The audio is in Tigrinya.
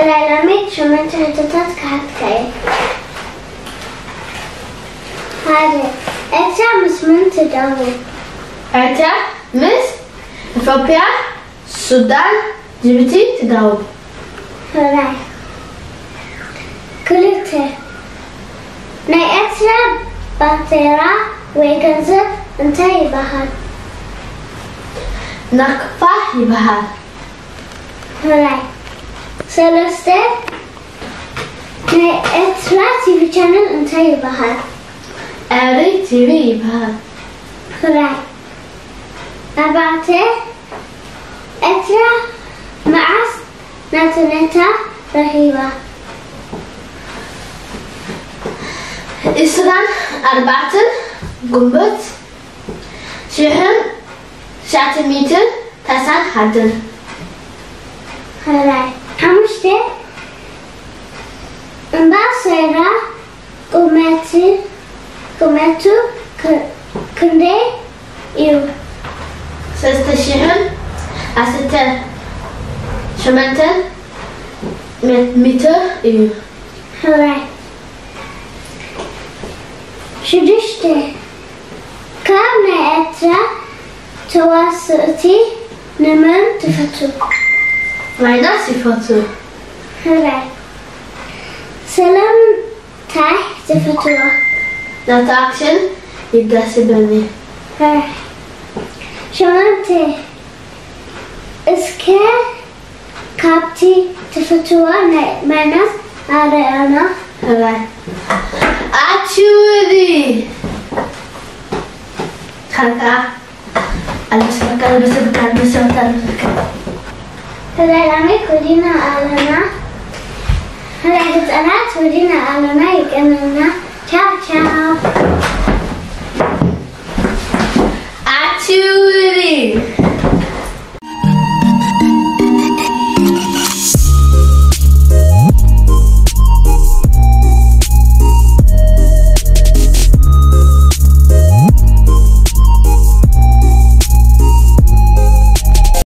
ዳይናሚክ ሸመንተ ሕቶታት ክሓትካ እየ። ሓደ፣ ኤርትራ ምስ መን ትዳወብ? ኤርትራ ምስ ኢትዮጵያ፣ ሱዳን፣ ጅቡቲ ትዳወብ። ሕራይ። ክልተ፣ ናይ ኤርትራ ባንዴራ ወይ ገንዘብ እንታይ ይበሃል? ናቅፋ ይበሃል። ሕራይ። ሰለስተ፣ ናይ ኤርትራ ቲቪ ቻነል እንታይ ይበሃል? ኤሪ ቲቪ ይበሃል። ሕራይ። ኣርባዕተ፣ ኤርትራ መዓስ ናጽነታ ረኺባ? ዕስራን ኣርባዕተን ግንቦት ሽሕን ትሽዓተ ሚእትን ሰላሳን ሓደን። ሕራይ። ሓሙሽተ፣ እምባ ሰይራ ቁመት-፣ ቁመቱ ክ-፣ ክንደይ እዩ? ሰለስተ ሽሕን ዓሰርተ ሸሞንተን ሜ-፣ ሜትር እዩ። ሕራይ። ሽዱሽተ፣ ካብ ናይ ኤርትራ ተዋስእቲ ንመን ትፈቱ? ማይናስ ይፈቱ። ሕራይ። ሰላም ታይ ዝፈትዋ? ናታ ኣክሽን ይዳስበኒ። ሸሞንተ፣ እስከ ካብቲ ትፈትዋ ናይ ማይናስ ኣረኣና። ሕራይ። ኣችውዲ። ካልካ ኣልበሰካ፣ ኣልበሰካ፣ ኣልበሰካ፣ ኣልበሰካ። ተጋጣሚ ኮዲና ኣለና። ሕራይ ህፃናት ወዲና ኣለና። ይቀንልና። ቻው ቻው።